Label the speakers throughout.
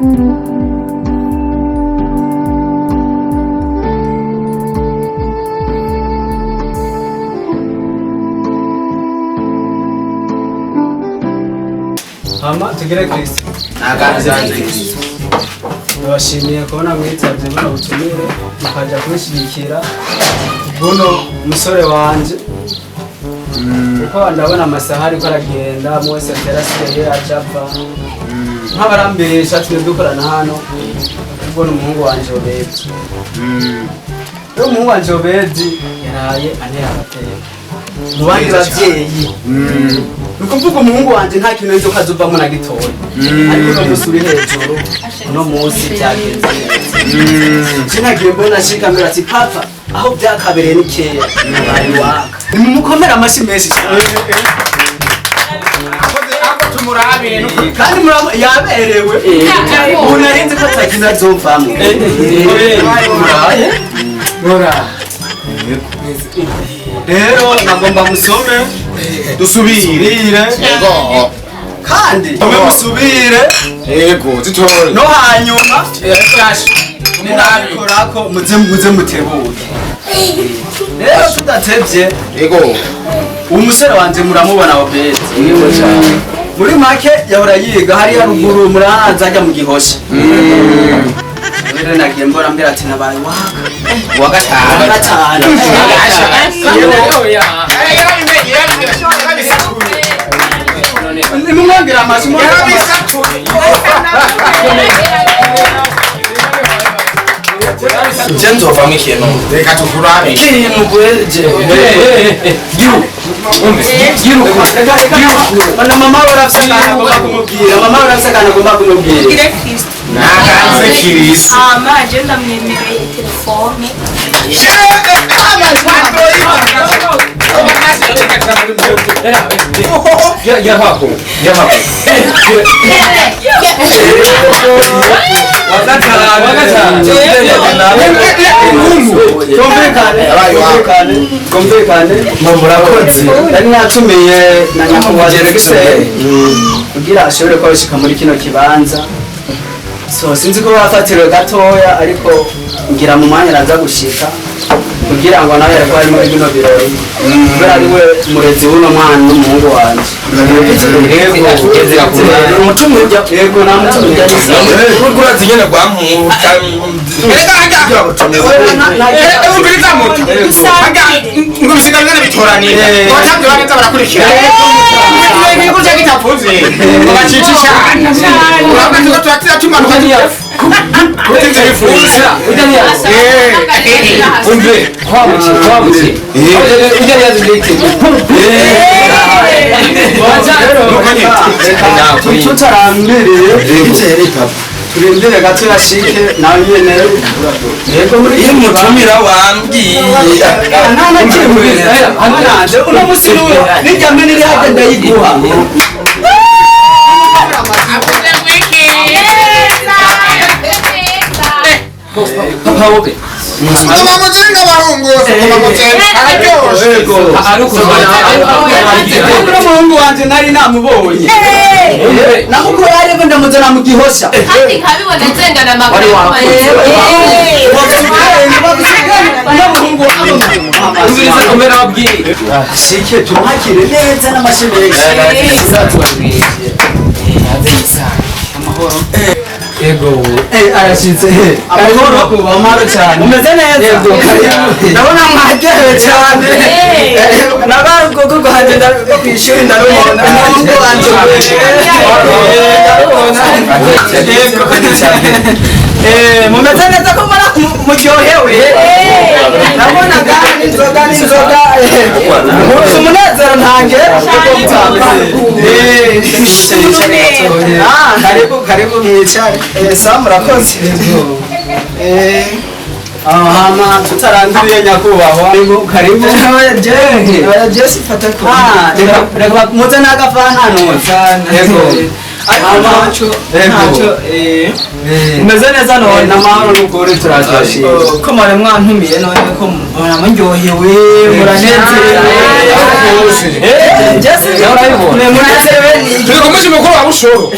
Speaker 1: Hama tugere Kristo. Ndabashimiye kubona mwitabye buno butumire mukaja kunshyigikira buno musore wanje, kuko ndabona amasaha ariko aragenda, mwese aterasigaye acapfa nk'abarambesha tumwe dukorana hano. Ubwo ni umuhungu wanje Obedi. Rero umuhungu wanje Obedi yaraye antera agateka mu bandi bavyeyi. Ni ukuvuga umuhungu wanje nta kintu nzi ko azovamwo na gitoya, ariko uno musi uri hejuru, uno munsi byagenze neza. Je nagiye mbona ashika mbere ati: "Papa, aho byakabereye ni kera nabaye waka." Nimumukomere amashyi menshi cyane.
Speaker 2: Tumurabire no
Speaker 1: Kandi yaberewe. Ubu narinzi ko atakintu azovamwo. Muraye. Rero nagomba musome
Speaker 2: dusubire.
Speaker 1: Subire.
Speaker 2: Yego.
Speaker 1: Kandi mube musubire.
Speaker 2: Yego, zitore.
Speaker 1: No hanyuma ninabikorako muze mutebuke. Rero tudatevye,
Speaker 2: Yego.
Speaker 1: umusore wanje muramubona, Obedi. Muri make yahora yiga hariya ruguru, murahaza ajya mu Gihosha. Rero nagiye mbona mbwira ati nabaye waka
Speaker 2: Wa gatanu.
Speaker 1: Wa gatanu. Nimumwongera amashyi, mwongere amashyi.
Speaker 3: Je nzovamo ikintu.
Speaker 2: Reka tukurabe.
Speaker 3: Ikintu gweje.
Speaker 1: Reka, na mama urafise akantu agomba kumubwira. Mama urafise akantu agomba kumubwira.
Speaker 4: Tugire Kristo.
Speaker 2: Naganze Kirisi.
Speaker 4: Hama je ndamwemereye telefone.
Speaker 1: Twumvikane, twumvikane, twumvikane. Murakoze. Nari natumiye na nyakubahwa Diregiteri kugira ashobore kuba yashika muri kino kibanza. So sinzi ko bafatiriwe gatoya, ariko ngira mu mwanya araza gushika kugira ngo nawe ariko ari muri bino birori, kubera ari we murezi w'uno mwana n'umuhungu wanje. Yego, yego, namutumye.
Speaker 3: Urazi nyene rwa muntu.
Speaker 2: Erega hajya. Umviriza muto. Hajya ngo bisigaye ngene bitoranira. Abatavyo bageza barakurikira. Igihugu cya kitavuze. Ngo bacicisha. Urabona tuko turatira tumanuka. Kutinze bifuza.
Speaker 3: Umve kwabuki kwabuki ujya yazi.
Speaker 1: Tutarambiriye, turindire gato yashike nawe nyene. Yego, muri
Speaker 3: Iyo mutumira wambwiye.
Speaker 1: Nta na kimwe nanje. Uno musi n'uyu nirya mbere iri hajya ndayiguha.
Speaker 3: Papa wowe.
Speaker 2: Soma muzinga bahungu, soma muzinga. Araryoshe.
Speaker 1: Uno muhungu wanje nari namubonye, namukura ariko ndamuzana mu Gihosha.
Speaker 5: Kandi nkabibona nzengana.
Speaker 1: Wari wakoze. Uno muhungu
Speaker 3: Umviriza kumera wabwiye.
Speaker 1: Shike tumwakire neza n'amashyi menshi.
Speaker 3: Yego.
Speaker 1: Arashitse. Amahoro, amahoro cyane. Umeze neza? Yego. Ndabona mwaryohewe cyane. Nabarugogo rwanjye rwo kw'ishuri ndarubona. Umuhungu wanje ndarubona. Yego. Mumeze neza ko mbona muryohewe. Ndabona kandi n'inzoga n'inzoga. Muzi umunezero ntangere. Ah, karibu, karibu mwicare. Sawa, murakoze. Hama tutarandiriye, nyakubahwa. Karibu, karibu.
Speaker 6: Oya, Jesse fata ko.
Speaker 1: Ah, reka reka muze n'agafana none. Yego.
Speaker 6: Ariko
Speaker 1: Hama,
Speaker 6: ntacyo
Speaker 1: yego.
Speaker 6: ntacyo umeze neza none?
Speaker 1: N'amahoro n'ukuri, turaryoshye.
Speaker 6: Ko mwari mwantumiye none ko mbona muryohewe, muranezerewe. Jesse,
Speaker 3: Urabibona.
Speaker 6: munezerewe ni
Speaker 2: Turi ku munsi mukuru wa Bushoro.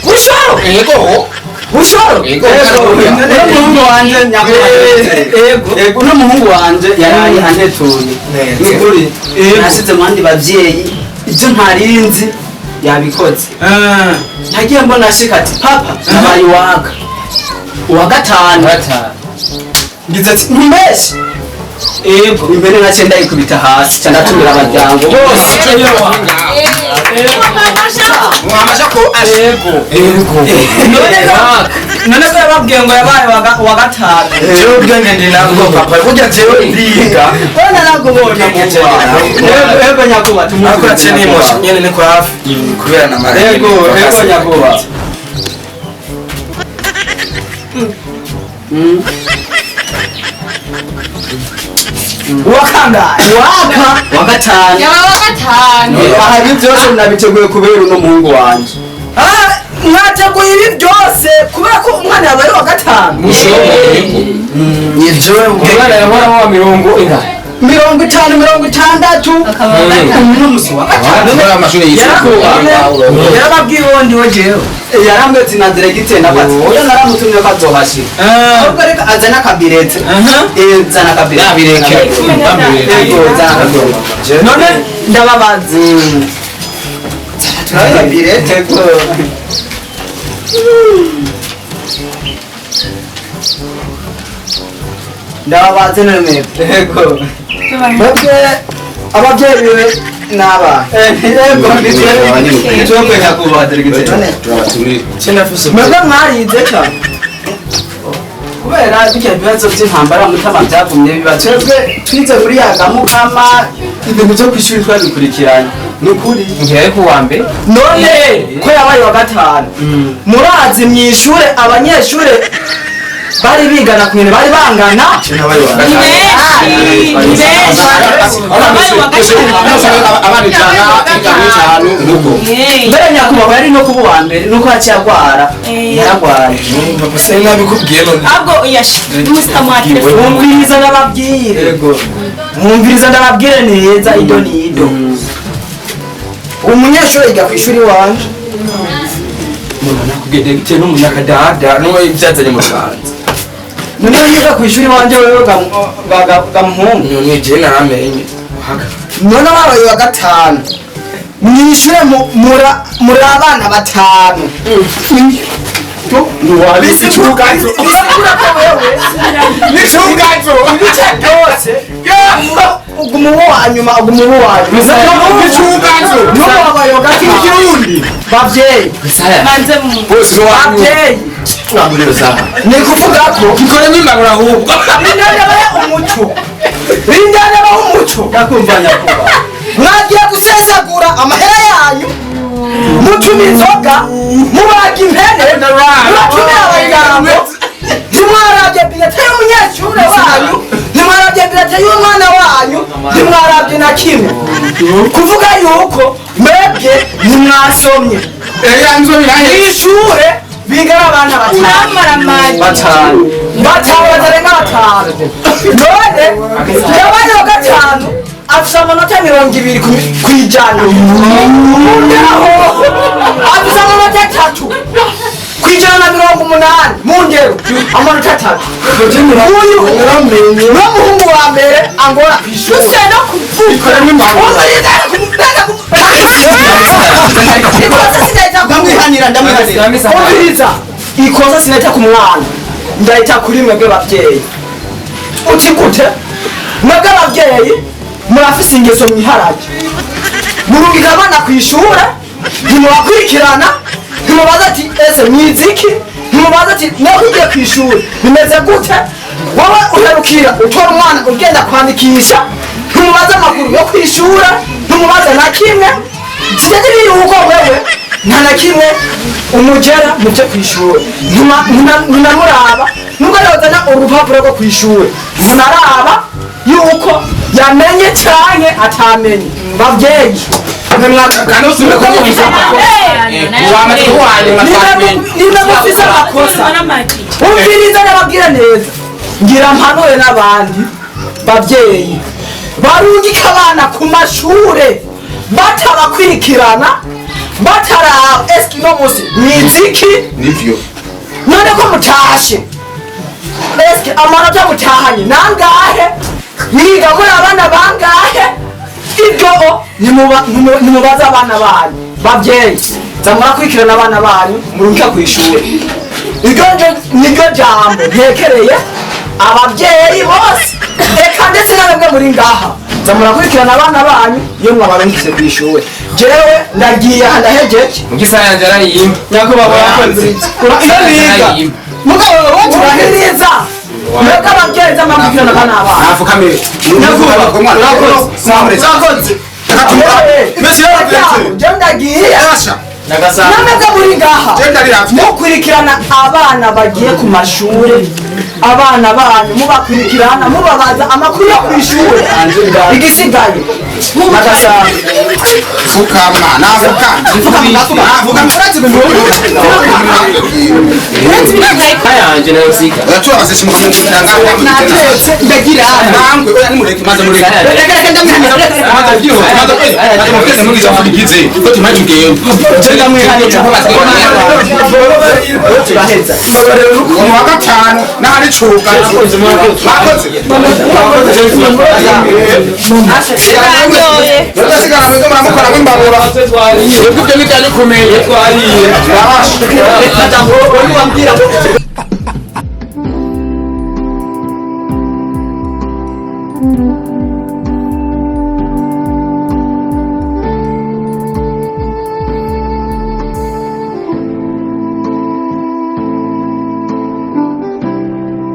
Speaker 6: Bushoro.
Speaker 2: Yego.
Speaker 6: Bushoro.
Speaker 2: Ego.
Speaker 1: Uno muhungu wanje nyakubahwa. Ego, uno muhungu wanje yaraye anetuye. Nukuri nasize mu bandi bavyeyi ibyo ntarinzi yabikoze. Nagiye mbona ashika ati papa nabaye uwaka uwa gatanu. Ngize ati ntumbeshe. Ego, imbere naciye ndayikubita hasi ca ndatumira abaryango bose.
Speaker 2: Muhamasha ko
Speaker 3: Ego.
Speaker 6: None ko yababwiye ngo yabaye uwa gatanu.
Speaker 3: Jewe ubwenge ndi nabwo papa. Burya jewe ndiga.
Speaker 1: Bona nakubonye muhungu wawe. Ego nyakubahwa, tumuze.
Speaker 3: Ariko naciye nimosha nyene niko hafi kubera na mara.
Speaker 1: Ego, ego nyakubahwa.
Speaker 6: Uwa kangahe?
Speaker 1: Waka wa gatanu.
Speaker 4: Yaba wa gatanu.
Speaker 1: Aha ibi byose nabiteguye kubera uno muhungu wanje.
Speaker 6: Mwateguye ibi byose kubera ko umwana yabaye uwa gatanu.
Speaker 3: Ni jewe umwana yahora wa 40.
Speaker 1: 50, 60.
Speaker 4: Akaba wa gatanu.
Speaker 1: Uno musi wa gatanu.
Speaker 2: Kubera amashuri yisumbuye.
Speaker 6: Yarababwiye uwo ndiwe jewe.
Speaker 1: Yarambwiye ati na diregiteri nabwo oya naramutumye ko azohashika. Ahubwo reka azane akabirete. Zana akabirete.
Speaker 2: Nabireke.
Speaker 1: Ego, zana akabirete.
Speaker 6: None ndababaza.
Speaker 1: Akabirete. Ego.
Speaker 6: Ndababaza none mwebwe.
Speaker 1: Ego.
Speaker 6: Mwebwe ababyeyi biwe ni abahe?
Speaker 1: Ego, nitwe nyakubahwa diregiteri.
Speaker 2: Turabatumire.
Speaker 6: Mwebwe mwarize cyane.
Speaker 1: Kubera bijya bibazo by'intambara mutama byagumye biba twebwe twize muri yagamukama ibintu byo kwishuri twabikurikiranye ni ukuri.
Speaker 3: Ngiye ku wa mbere.
Speaker 6: None ko yabaye wa gatanu, murazi mwishure abanyeshure bari bigana kumwe bari bangana.
Speaker 4: Ni benshi. Ni benshi. Yabaye uwa gatanu.
Speaker 2: Abana ijana, ijana nuko.
Speaker 1: Mbere nyakubahwa yari no kuba uwa mbere nuko yaciye agwara. Yaragwaye.
Speaker 3: Papa se nabikubwiye none.
Speaker 4: Ahubwo musitamuha telefone.
Speaker 6: Mwumviriza ndababwire.
Speaker 1: Ego.
Speaker 6: Mwumviriza ndababwire neza ido n'ido. Umunyeshuri yiga ku ishuri iwanje.
Speaker 3: Mubona kugenda gite n'umunyakadada n'uwo ibyazanye mu Rwanda.
Speaker 6: None yiga ku ishuri iwanje wewe gamuhungu.
Speaker 3: None je naramenye.
Speaker 6: None babaye wa gatanu. Mwishure muri abana batanu.
Speaker 2: N'icugazo. N'icugazo.
Speaker 6: Ibice byose. Uguma uwo wa nyuma, uguma uwo wa nyuma.
Speaker 2: N'icugazo.
Speaker 6: N'uwo wabaye wa gatanu.
Speaker 2: Ikirundi.
Speaker 6: Bavyeyi.
Speaker 4: Manze mu.
Speaker 2: Bose wa
Speaker 6: Bavyeyi. Ni kuvuga ko
Speaker 3: Gikore n'imbabura ahubwo.
Speaker 6: Rindana bahe umuco. Rindana bahe umuco.
Speaker 1: Ndakumva nyakubahwa.
Speaker 6: Mwagiye gusesagura amahera yanyu. Mutuma inzoga, mubaga impene, muratumira abagambo. Ntimwarabye bilete y'umunyeshure wanyu, ntimwarabye bilete y'umwana wanyu, ntimwarabye na kimwe. Kuvuga yuko mwebwe ntimwasomye.
Speaker 2: Eya nzo birahe.
Speaker 6: Mw'ishure bigara abana batanu.
Speaker 4: Uramaramaje.
Speaker 1: Batanu.
Speaker 6: Batanu batarenga batanu. None yabaye wa gatanu afise amanota 20 kwijana. Naho afise amanota 3 kwijana na 80 mu ngero amanota 3. Uyu niwe muhungu wa mbere angora kw'ishuri.
Speaker 4: Gusa no kuvuga.
Speaker 6: Ikosa sinahita
Speaker 1: Ndamwihanira, ndamwihanira.
Speaker 6: Umviriza, ikosa sinahita ku mwana, ndahita kuri mwebwe bavyeyi. Uti gute? Mwebwe abavyeyi murafise ingeso mwiharage. Murungika abana kw'ishure, ntimubakurikirana, ntimubaza ati ese mwize iki, ntimubaza ati nawe ugiye kw'ishure bimeze gute? Wowe uherukira utora umwana ugenda kwandikisha, ntumubaza amakuru yo kw'ishure, ntumubaza na kimwe. Sinzi yuko wewe nta na kimwe umugera mu byo kw'ishure, ntunamuraba nubwo yozana urupapuro rwo kw'ishure, ntunaraba yuko yamenye canke atamenye. Bavyeyi nimwe mufise amakosa, umviriza n'ababwira neza, ngira mpanure n'abandi bavyeyi barungika abana ku mashure batabakurikirana, bataraba eske uno musi mwiziki
Speaker 2: Nivyo.
Speaker 6: None None ko mutashe, eske amanota mutahanye nangahe? Mwiga muri abana bangahe? Ibyo nimubaze abana banyu. Babyeyi, za murakurikirana abana banyu murungika ku ishuri. Iryo niryo jambo ntekereye ababyeyi bose, eka ndetse n'abebwe muri ngaha. Za murakurikirana abana banyu iyo mwabarungitse ku ishuri. Jewe ndagiye aha, ndahejeje.
Speaker 3: Mugisaya yanje arayimba.
Speaker 1: Nyakubahwa, yakoze
Speaker 6: Iyo biga
Speaker 2: Mugabo wowe
Speaker 6: turahiriza mwebwe ababyeyi, za murakurikirana abana banyu.
Speaker 2: Nafukamire.
Speaker 3: Nyakubahwa,
Speaker 2: urakoze.
Speaker 3: Urakoze.
Speaker 2: Mesi yaravuye.
Speaker 6: Jewe ndagiye.
Speaker 2: Asha.
Speaker 3: Nagasanga.
Speaker 6: Namwe muri ngaha
Speaker 2: Je ndariravye.
Speaker 6: mukurikirana abana bagiye ku mashuri, abana banyu mubakurikirana, mubabaza amakuru yo ku ishuri. Igisigaye nagasanga.
Speaker 2: Fukama, nafuka. Nafuka. Nafuka. Murazi
Speaker 3: Yanje nayo sika.
Speaker 2: Uratura baseshimuka mu kutanga.
Speaker 6: Natetse ndagira.
Speaker 2: Nangwe oya nimureke maze mureke. Reka reka ndamwihanira. Maze byiho. Maze maze mufite muri izo mvugize. Ko tumaye tugenda.
Speaker 6: Je ndamwihanira, turaheza.
Speaker 2: Mu wa gatanu n'ahari cuga. Mwakoze.
Speaker 4: Biranyoye.
Speaker 2: Murasigara mwebwe muramukora nk'imbabura.
Speaker 3: Twebwe ibyo ntibyari kumenya twariye.
Speaker 2: Birabasha.
Speaker 6: Wambwira.